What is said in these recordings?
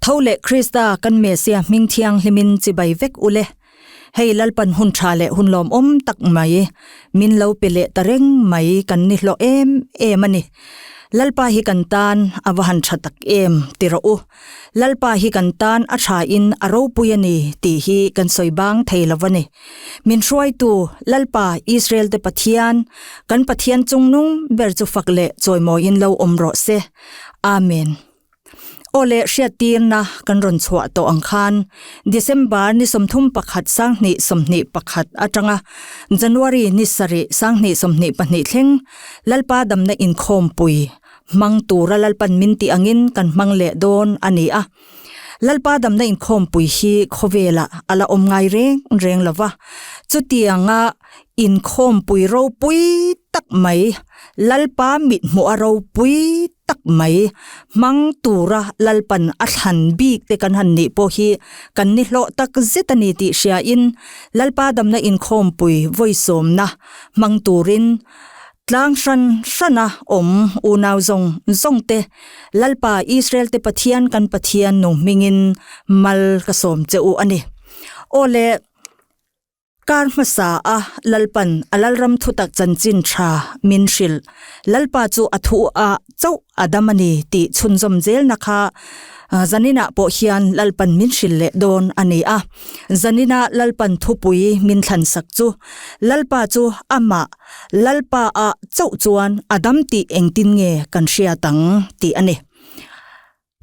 Tho leh Krista kan Messiah hming thianghlimin chibai vek ule. Hei Lalpan hun tha leh hun lawmawm tak mai min lo pe leh ta reng mai kan ni hlawh em em a ni. Lalpa hi kan tan a va han tha tak em ti rawh u. Lalpa hi kan tan a tha in a ropui a ni tih hi kan sawi bang thei lo a ni. Min hruaitu Lalpa Israel te Pathian, kan Pathian chungnung ber chu fak leh chawimawiin lo awm rawh se. Amen. Aw le hriattirna kan rawn chhuah tawh ang khan December ni 31 2021 atanga January ni sarih 2022 thleng Lalpa damna inkhawmpui hmang tura Lalpan min tih angin kan hmang leh dawn a ni a. Lalpa damna inkhawmpui hi khawvelah a la awm ngai reng reng lova, chutianga inkhawmpui ropui tak mai, Lalpa mithmuh a ropui tak mai. Hmang tura Lalpan a thlan bik te kan han nih pawh hi kan ni hlawh tak zet a ni tih hriain Lalpa damna inkhawmpui vawisawmna hmang turin tlang hran hrana awm unau zawng zawng te Lalpa Israel te Pathian kan Pathian nung hmingin mal ka sawm che u a ni. Aw le. Kar hmasa a Lalpan a Lalram thutak chanchin tha min hrilh. Lalpa chu a thu a chauh a dam a ni tih chhunzawm zelna kha zaninah pawh hian Lalpan min hrilh leh dawn a ni a. Zanina Lalpan thupui min thlansak chu Lalpa chu amah Lalpa a chauh chuan a dam tih engtin nge kan hriat ang tih a ni.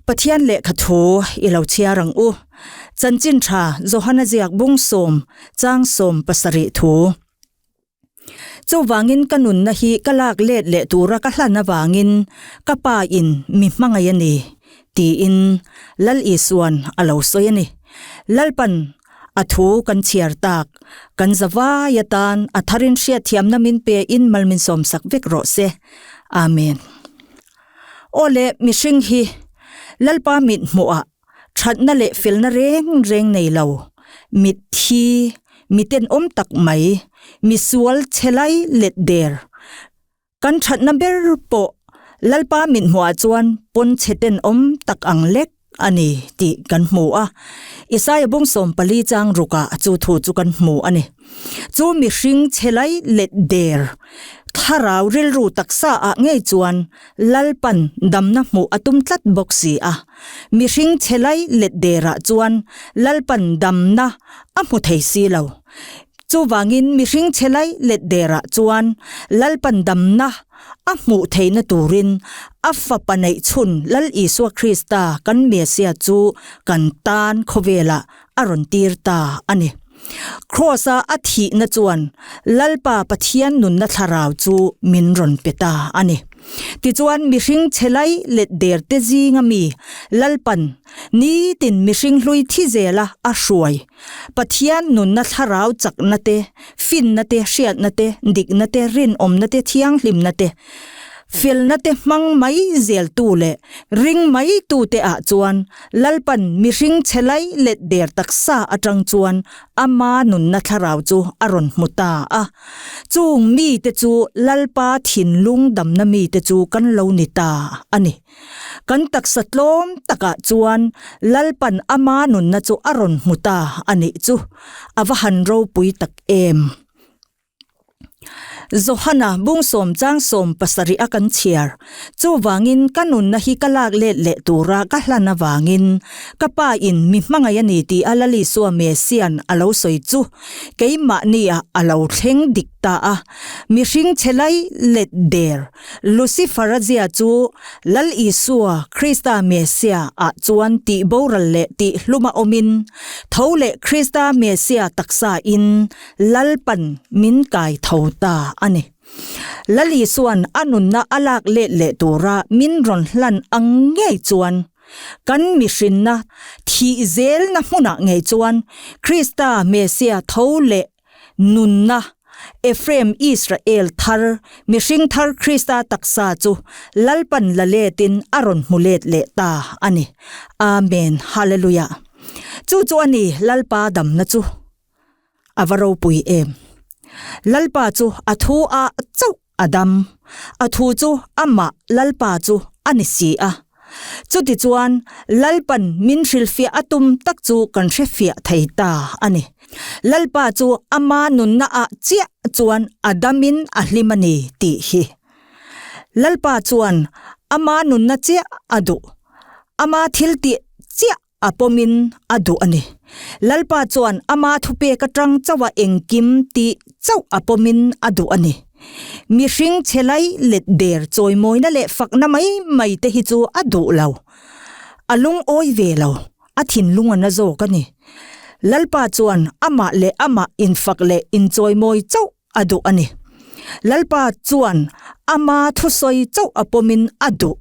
Pathian lehkha thu i lo chhiar ang u. Chanchin tha Johana ziak bung sawm chang sawm pasarih thu. Chuvangin ka nunna hi ka lak let leh tura ka hlan avangin ka pa in mi hmangaih a ni, tiin Lal Isuan a lo sawi a ni. Lalpan a thu kan chhiar tak, kan zavai atan a tharin hriatthiamna min pe in mal min sawmsak vek rawh se. Amen. Aw le, mihring hi Lalpa mit hmuhah thatna leh felna reng reng nei lo, mit thi, mi tenawm tak mai, mi sual chhe lai let der. Kan thatna ber pawh Lalpa mit hmuhah chuan pawn chhe tenawm tak ang lek a ni tih kan hmu a. Isaia bung 14 chang rukah chu thu chu kan hmu a ni. Chu mihring chhe lai let der thlarau rilru taksa ah ngei chuan Lalpan damna hmuh a tum tlat bawk si a. Mihring chhe lai let derah chuan Lalpan damna a hmu thei si lo. Chuvangin mihring chhe lai let derah chuan Lalpan damna a hmuh theihna turin a Fapa neih chhun Lal Isua Krista kan Messiah chu kan tan khawvelah a rawn tir ta a ni. Kraws-a a thihna chuan Lalpa Pathian nunna thlarau chu min rawn pe ta a ni. Tichuan mihring chhe lai let der te zinga mi Lalpan nitin mihring hlui thi zela a hruai Pathian nunna thlarau chakna te, finna te, hriatna te, dikna te, rinawmna te, thianghlimna te, felna te hmang mai zeltu leh ring mai tute ah chuan Lalpan mihring chhe lai let der taksa atang chuan ama nunna thlarau chu a rawn hmu ta a. Chung mite chu Lalpa thinlung damna mite chu kan lo ni ta a ni. Kan taksa tlawm takah chuan Lalpan ama nunna chu a rawn hmu ta a nih chu a va han ropui tak em. Johana bung sawm chang sawm pasarih a kan chhiar. Chuvangin ka nunna hi ka lak let leh tura ka hlan avangin ka pa in mi hmangaih a ni tih a Lalisua Messian a lo sawi chu keimahni ah a lo thleng dik ta a. Mihring chhe lai let der Lucifer-a zia chu Lal Isua, Krista Messia, ah chuan tih boral leh tih hluma awmin, tho leh Krista Messia taksa in Lalpan min kai tho ta a ni. Lal Isua'n a nunna a lak let leh tura min rawn hlan ang ngei chuan, kan mihrinna thih zelna hmunah ngei chuan Krista Messia tho leh Nunna, Ephraim Israel thar, mihring thar Krista taksa chu Lalpan la letin a rawn hmu let leh ta a ni. Amen Hallelujah. Chu chu a ni Lalpa damna chu. A va ropui em. Lalpa chu a thu ah chauh a dam. A thu chu amah Lalpa chu a ni si a. Chutichuan, Lalpan min hrilhfiah a tum tak chu kan hrefiah thei ta a ni. Lalpa chu ama nunnaah chiah chuan a damin a hlim a ni tih hi. Lalpa chuan ama nunna chiah a duh, ama thiltih chiah a pawmin a duh a ni. Lalpa chuan ama thupek atang chauh a engkim tih chauh a pawmin a duh a ni. Mihring chhe lai let der chawimawina leh fakna mai mai te hi chu a duh lo. A lungawi ve lo, a thinlung a na zawk a ni. Lalpa chuan amah leh amah infak leh inchawimawi chauh a duh a ni. Lalpa chuan ama thusawi chauh a pawmin a duh.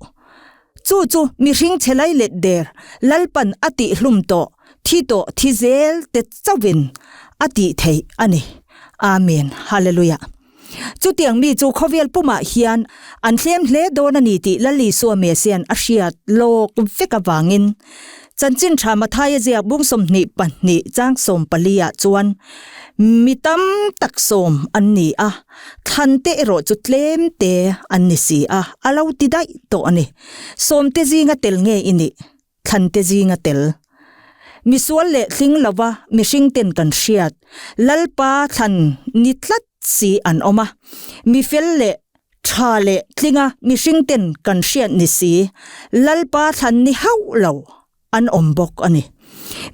Chu chu mihring chhe lai let der Lalpan a tihhlum tawh, thi tawh thi zel te chauhin a tih theih a ni. Amen. Hallelujah. Chutiang mi chu khawvel pumah hian an thlem hle dawn a ni tih Lal Isua Messian a hriat lawk vek avangin Chanchin Tha Mathaia ziak bung 22 chang 14 ah chuan mi tam tak sawm an ni a, thlan te erawh chu tlem te an ni si a, a lo ti daih tawh a ni. Sawmte zinga tel nge i nih? Thlan te zinga tel. Misual leh tling lova mihring ten kan hriat, Lalpa thlan ni tlat si an awm a, mi fel leh Tha leh tlinga mihring ten kan hriat ni si, Lalpa thlan ni hauh lo an awm bawk a ni.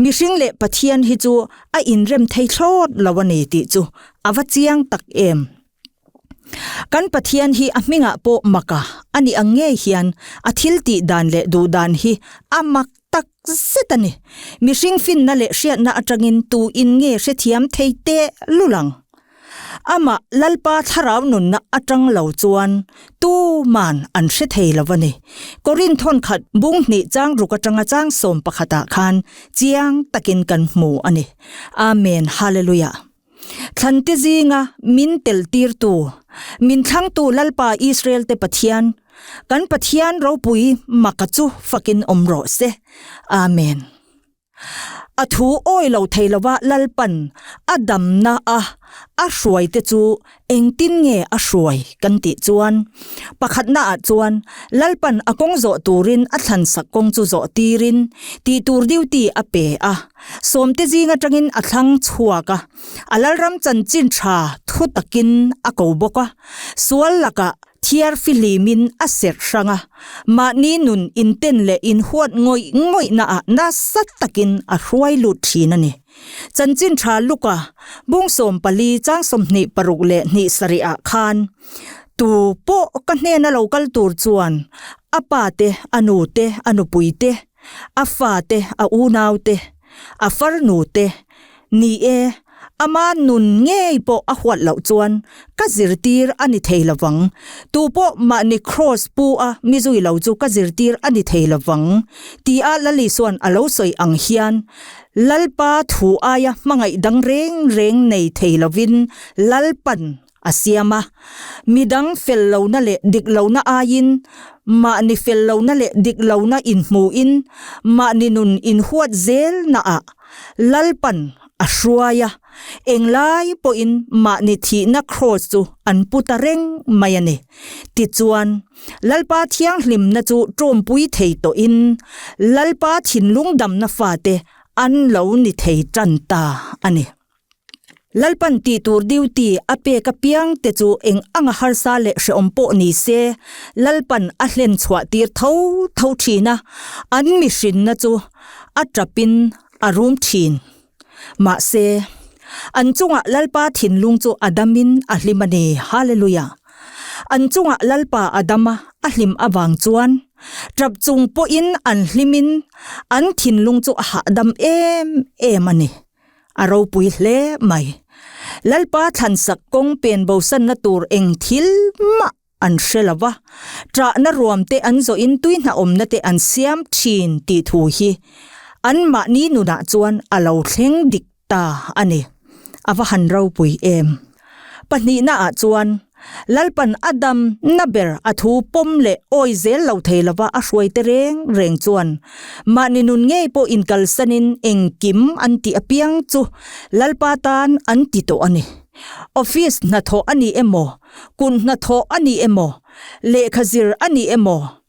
Mihring leh Pathian hi chu a inrem thei thlawt lo a ni tih chu a va chiang tak em. Kan Pathian hi a hmingah pawh maka a nih ang ngei hian a thil tih dan leh duh dan hi a mak tak zet a ni. Mihring finna leh hriatna atangin tu in nge hrethiam thei teh lul ang? Amah Lalpa thlarau nunna atang lo chuan tuman an hre thei lo a ni. Korin thawnkhat bung hnih chang ruk atanga chang sawm pakhatah khan chiang takin kan hmu a ni. Amen Hallelujah. Thlante zinga min tel tirtu, min thlangtu Lalpa Israel te Pathian, kan Pathian ropui maka chu fakin awm rawh se. Amen. A thu awi lo thei lova Lalpan a damna a a hruai te chu engtin nge a hruai kan tih chuan, pakhatna ah chuan Lalpan a kawng zawh turin a thlansak kawng chu zawh tirin tih tur duty a pe a, sawmte zing atangin a thlang chhuak a, a Lalram chanchin tha thu takin a ko bawk a, sual lakah Thiar fihlimin a serh hrang a, mahni nun inten leh inhuat ngawih ngawihnaah nasa takin a hruai lut thin a ni. Chanchin tha Luka bung 14 chang 26 leh hnih sarihah khan, Tu pawh ka hnena lo kal tur chuan a pa te, a nu te, a nupui te, a fa te, a unau te, a farnu te, Ni e, ama nun ngei pawh a huat loh chuan ka zirtir a ni thei lovang. Tu pawh mahni kraws pu a mi zui lo chu ka zirtir a ni thei lovang, tia Lali chuan a lo sawi ang hian Lalpa thu aia hmangaih dang reng reng nei thei lovin Lalpan a siam a. Midang fel lohna leh dik lohna aiin mahni fel lohna leh dik lohna inhmuhin mahni nun inhuat zelnaah Lalpan a hruai a, englai pawhin mahni thihna kraws chu an pu ta reng mai a ni. Tichuan, Lalpa thianghlimna chu tawmpui thei tawhin Lalpa thinlung damna fate an lo ni thei tan ta a ni. Lalpan tih tur duty a pek apiang te chu eng anga harsa leh hrehawm pawh ni se, Lalpan a hlen chhuah tir tho tho thin a, an mihrinna chu a tapin a rum thin. Mahse, an chungah Lalpa thinlung chu a damin a hlim a ni. Hallelujah! An chungah Lalpa a dam a, a hlim avang chuan tap chung pawhin an hlimin an thinlung chu a hahdam em em a ni. A ropui hle mai. Lalpa thlansak kawng pen bosanna tur eng thil mah an hre lo va, ṭahna ruam te an zawhin tui hnahawmna te an siam ṭhin tih thu hi anmahni nunah chuan a lo thleng dik ta a ni. A va han ropui em! Pahnihnaah chuan Lalpan a dam na ber a thu pawm leh awi zel lo thei lova a hruai te reng reng chuan mahni nun ngei pawh inkalsanin engkim an tih apiang chu Lalpa tan an ti tawh a ni. Office hnathawh a ni emaw, kut hnathawh a ni emaw, lehkha zir a ni emaw.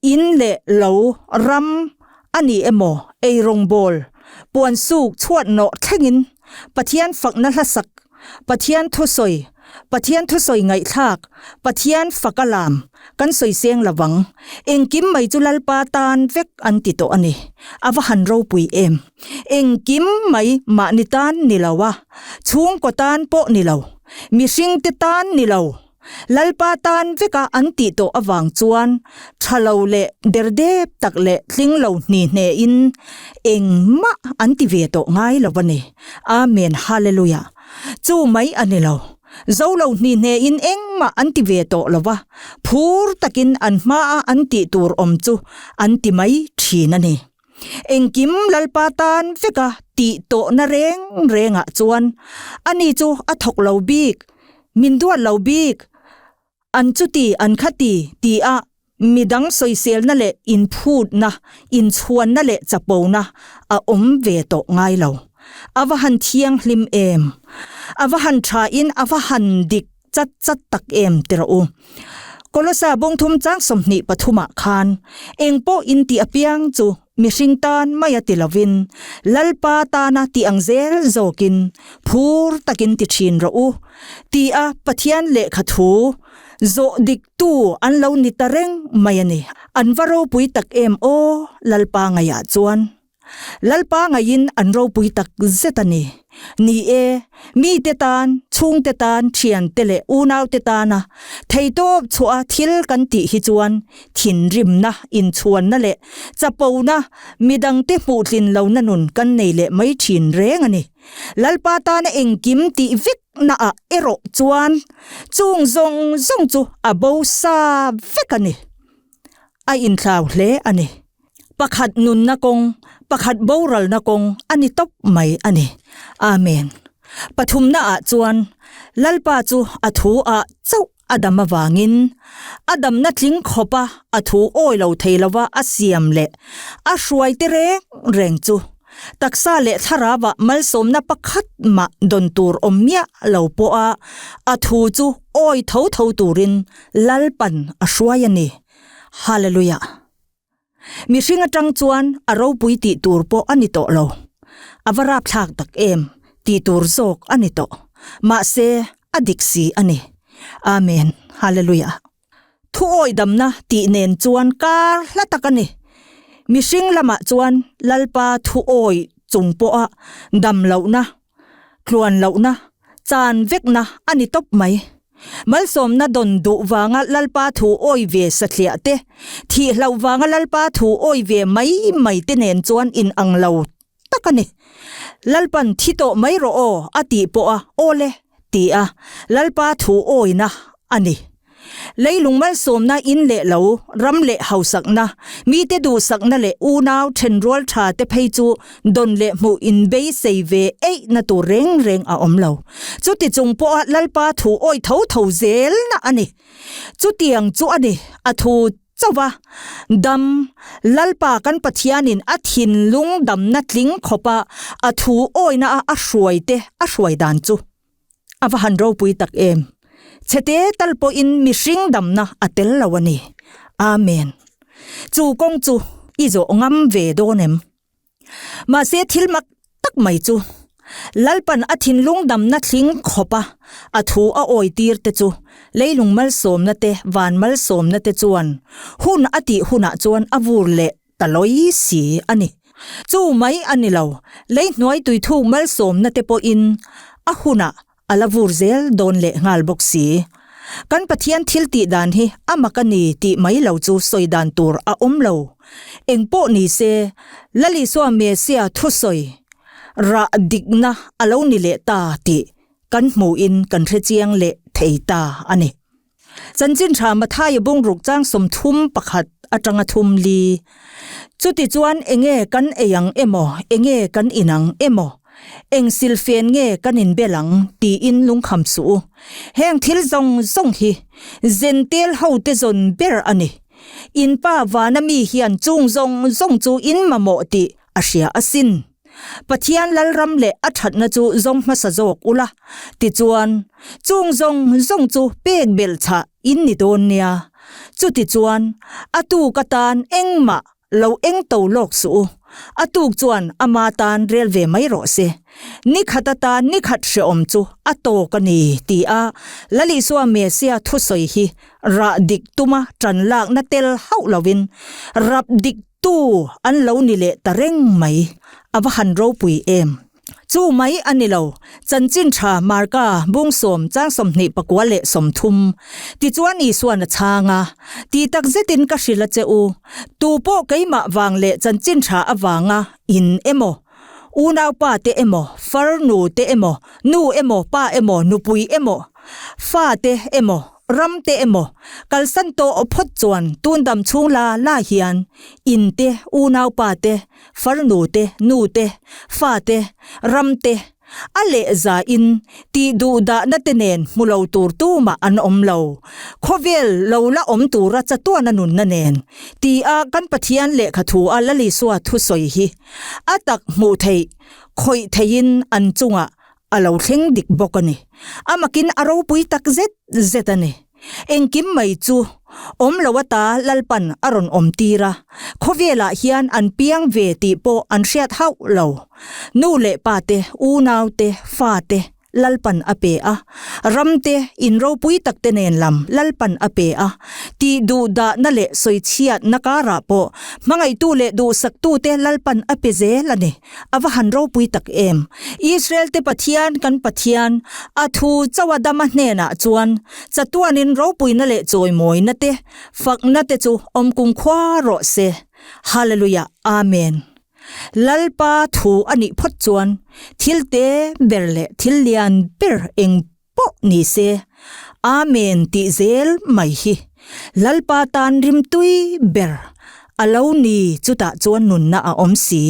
In leh lo, ram a ni emaw, eirawngbawl, puansuk chhuat nawh thlengin Pathian fakna hlasak, Pathian thusawi, Pathian thusawi ngaihthlak, Pathian faka lam kan sawi seng lovang. Engkim mai chu Lalpa tan vek an ti tawh a ni. A va han ropui em! Engkim mai mahni tan ni lo a, chhungkaw tan pawh ni lo, mihringte tan ni lo, Lalpa tan veka an tih tawh avang chuan tha lo leh derdep tak leh tling lo hni hnehin engmah an ti ve tawh ngai lo a ni. Amen Hallelujah. Chu mai a ni lo. Zo lo hni hnehin engmah an ti ve tawh lo va, phur takin an hmaa an tih tur awm chu an ti mai thin a ni. Engkim Lalpa tan veka tih tawhna reng rengah chuan ani chu a thawk lo bik, min duat lo bik, an chuti an khati ti a midang sawiselna leh inphutna, inchhuanna leh chapona a awm ve tawh ngai lo. A va han thianghlim em! A va han tha in a va han dik chat chat tak em ti rawh u. Kolosa bawngthum chang 23 ah khan engpawh in tih apiang chu mihring tan mai a ti lovin Lalpa tana tih ang zel zawkin phur takin ti thin rawh u ti a Pathian lehkha thu zawh dik tu an lo ni ta reng mai a ni. An va ropui tak em aw Lalpa ngaihah chuan. Lalpa ngaiin an ropui tak zet a ni. Ni e, mite tan, chhungte tan, thiante leh unaute tana theitawp chhuah a thil kan tih hi chuan thinrimna, inchhuanna leh chapona, midangte hmuhtlin lohna nun kan nei leh mai thin reng a ni. Lalpa tana engkim tih vekna ah erawh chuan chung zawng zawng chu a bo sa vek a ni. A inthlau hle a ni. Pakhat nunna kawng, pakhat boralna kawng a ni tawp mai a ni. Amen. Pathumna ah chuan Lalpa chu a thu ah chauh a dam avangin a damna tling khawpa a thu awi lo thei lova a siam leh a hruai te reng reng chu taksa leh thlarauah malsawmna pakhat mah dawn tur awm miah lo pawha a thu chu awi tho tho turin Lalpan a hruai a ni. Hallelujah. Mihring atang chuan a ropui tih tur pawh a ni tawh lo. A va rapthlak tak em tih tur zawk a ni tawh. Mahse, a dik si a ni. Amen. Hallelujah. Thu awidamna tih nen chuan kar hla tak a ni. Mihring lamah chuan Lalpa thu awi chung pawha dam lohna Tluan lohna, chan vekna a ni tawp mai. Malsawmna dawn duh vanga Lalpa thu awi ve sathliah te, thih hlauh vanga Lalpa thu awi ve mai mai te nen chuan in ang lo tak a ni. Lalpan thi tawh mai rawh aw a tih pawh a aw le ti a Lalpa thu awina a ni. Leilung malsawmna in leh lo, ram leh hausakna, mite duhsakna leh unau thenrual tha te phei chu dawn leh hmuh inbeisei ve eihna tur reng reng a awm lo. Chuti chung pawha Lalpa thu awi tho tho zelna a ni. Chutiang chu a ni, a thu chauh va, dam, Lalpa kan Pathianin a thinlung damna tling khawpa a thu awina a a hruai te a hruai dan chu. A va han ropui tak em! Chhete tal pawhin mihring damna a tel lo a ni. Amen. Chu kawng chu i zawh ngam ve dawn em? Mahse thil mak tak mai chu Lalpan a thinlung damna thling khawpa a thu a awi tir te chu leilung malsawmna te van malsawmna te chuan hun a tih hunah chuan a vur leh ta lawi si a ni. Chu mai a ni lo, lei hnuai tuithuk malsawmna te pawhin a hunah a la vur zel dawn leh nghal bawk si. Kan Pathian thil tih dan hi a mak a ni tih mai lo chu sawi dan tur a awm lo. Eng pawh ni se, Lalisua Mesia thusawi rah dikna a lo ni leh ta tih kan hmuhin kan hrechiang leh thei ta a ni. Chanchin tha Mathaia bungruk chang 31 atanga 34. Chutichuan enge kan ei ang emaw, enge kan in ang emaw, eng silfen nge kan inbel ang tiin lungkham suh u. Heng thil zawng zawng hi Zentel hote zawn ber a ni. In pa vana mi hian chung zawng zawng chu in mamawh tih a hria asin. Pathian Lalram leh a thatna chu zawng hmasa zawk ula, tichuan, chung zawng zawng chu pek belh chhah in ni dawn nia. Chutichuan, a tuk atan engmah lo eng to lawk suh u. A tuk chuan ama tan rel ve mai rawh se. Ni khat atan ni khat hrehawm chu a tawk a ni, ti a Lal Isua Mesia thusawi hi rah dik tuma ṭan lakna tel hauh lovin rap dik tu an lo ni leh ta reng mai. A va han ropui em! Chu mai a ni lo, chanchin tha Marka bungsawm chang 24 30 tichuan Isuan a chhang a, Ti tak zetin ka hrilh a che u, tu pawh keimah vang leh chanchin tha avanga in emaw, unaupa te emaw, farnu te emaw, nu emaw, pa emaw, nupui emaw, fa te emaw, ram te emaw, kalsan tawh phawt chuan tun dam chhung la la hian in te, unaupa te, farnu te, nu te, fa te, ram te, a leh zain tih duhdahna te nen hmu lo tur tumah an awm lo. Khawvel lo la awm tura chatuana nunna nen ti a kan Pathian lehkha thu a Lal Isua thusawi hi a tak hmuh theih, khawih theihin an chungah a lo thleng dik bawk a ni. A makin a ropui tak zet zet a ni. Engkim mai chu awm lo ata Lalpan a rawn awm tir a, khawvelah hian an piang ve tih pawh an hriat hauh lo. Nu leh pa te, unau te, fa te Lalpan a pe a, ram te, in ropui tak te nen lam Lalpan a pe a, tih duh dahna leh sawichhiatna karah pawh hmangaihtu leh duhsaktute Lalpan a pe zel a ni. A va han ropui tak em! Israel te Pathian kan Pathian, a thu chauha dama hnenah chuan chatuanin ropuina leh chawimawina te, fakna te chu awm kumkhua rawh se. Hallelujah Amen. Lalpa thu a nih phawt chuan thil te ber leh thil lian ber eng pawh ni se, Amen tih zel mai hi Lalpa tan rimtui ber a lo ni chutah chuan nunna a awm si.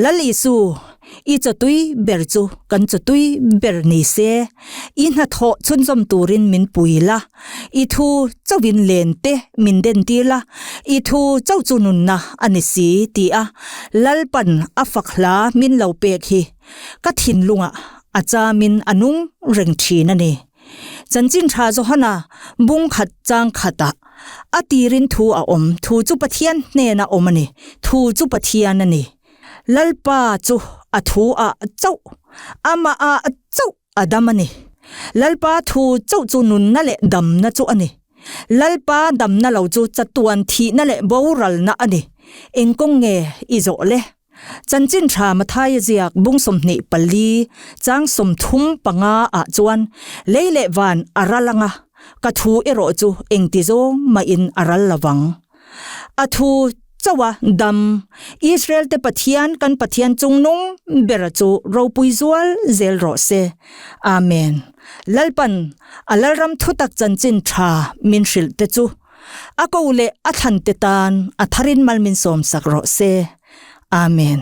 Lal Isu, i chawtui ber chu kan chawtui ber ni se, i hnathawh chhunzawm turin min pui la, i thu chauhin len te min den tir la, i thu chauh chu nunna a ni si ti a Lalpan a fak hla min lo pek hi Ka thinlungah a chamin a nung reng thin a ni. Chanchin tha Johana bung khat chang khatah a tirin thu a awm, thu chu Pathian hnena awm a ni, thu chu Pathian a ni. Lalpa chu a thu ah chauh, amah ah chauh a dam a ni. Lalpa thu chauh chu nunna leh damna chu a ni. Lalpa damna lo chu chatuan thihna leh boralna a ni. Eng kawng nge i zawh le? Chanchin tha Mathaia ziak bung 24 chang 35 ah chuan lei leh van a ral anga, ka thu erawh chu engti zawng mahin a ral lovang. A thu chauha dam Israel te Pathian kan Pathian chungnung bera chu ropui zual zel rawh se. Amen. Lalpan a Lalram thutak chanchin tha min hrilh te chu A ko leh a thlan te tan a tharin mal min sawm sak rawh se. Amen.